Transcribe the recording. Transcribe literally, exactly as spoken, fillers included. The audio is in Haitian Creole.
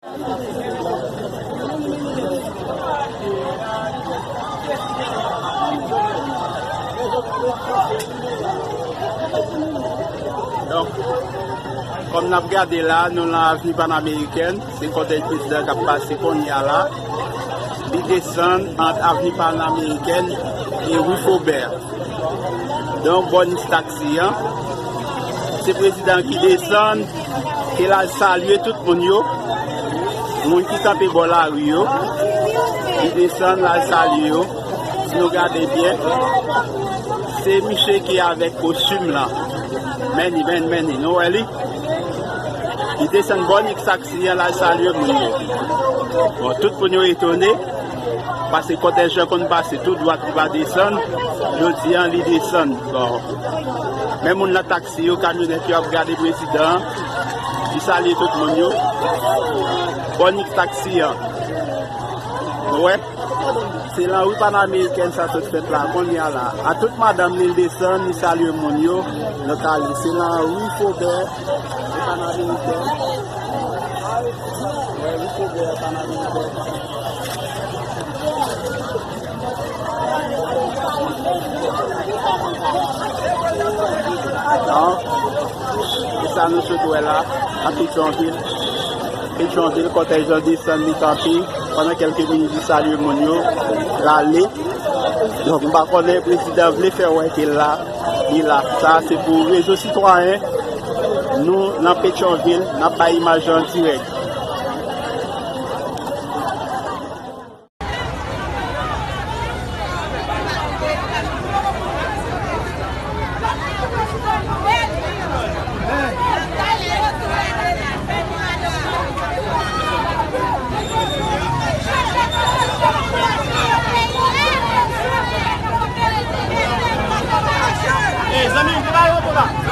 Donk, kòm n ap gade la, nou nan Avni Panamerikèn, se kòtèj prezidan k ap pase kounye a la. Li desann ant Avni Panamerikèn e Ri Fobè. Donk, bò nis taksi an, se prezidan ki desann, ke l al salye tout moun yo, moun ki kanpe bò lari yo, li desann, l al salye yo. Si nou gade byen, se misye ki avèk kostim lan. Men li, men, men li, nou wè li? Li desann bò nis taksi an, l al salye moun yo. Bon, tout moun yo etone, paske kòtèj lan konn pase tou dwat, li pa desann. Jodi a, li desann. Bon. Men moun nan taksi yo, kamyonèt yo ap gade prezidan an. Li salye tout moun yo. Bò nis taksi an. Ou wè? Se lan Ri Panamerikèn sa sot fèt la, kounye a la. A tout madanm li, l desann, li salye moun yo. Donk, ale, se lan Ri Fobè, Ri Panamerikèn. Wè, Ri Fobè, Panamerikèn. Donk, se sa nou sot wè la, nan Petyonvil. Petyonvil, kòtèj lan desann, li kanpe. Pandan kèlke minit, li salye moun yo, l ale. Donk, m pa konnen, prezidan vle fè wè ke l la, li la. Sa a se pou Rezo Sitwayen. Nou nan Petyonvil, n ap bay imaj yo an dirèk. Ey, zanmi m, te ba yo, te ba.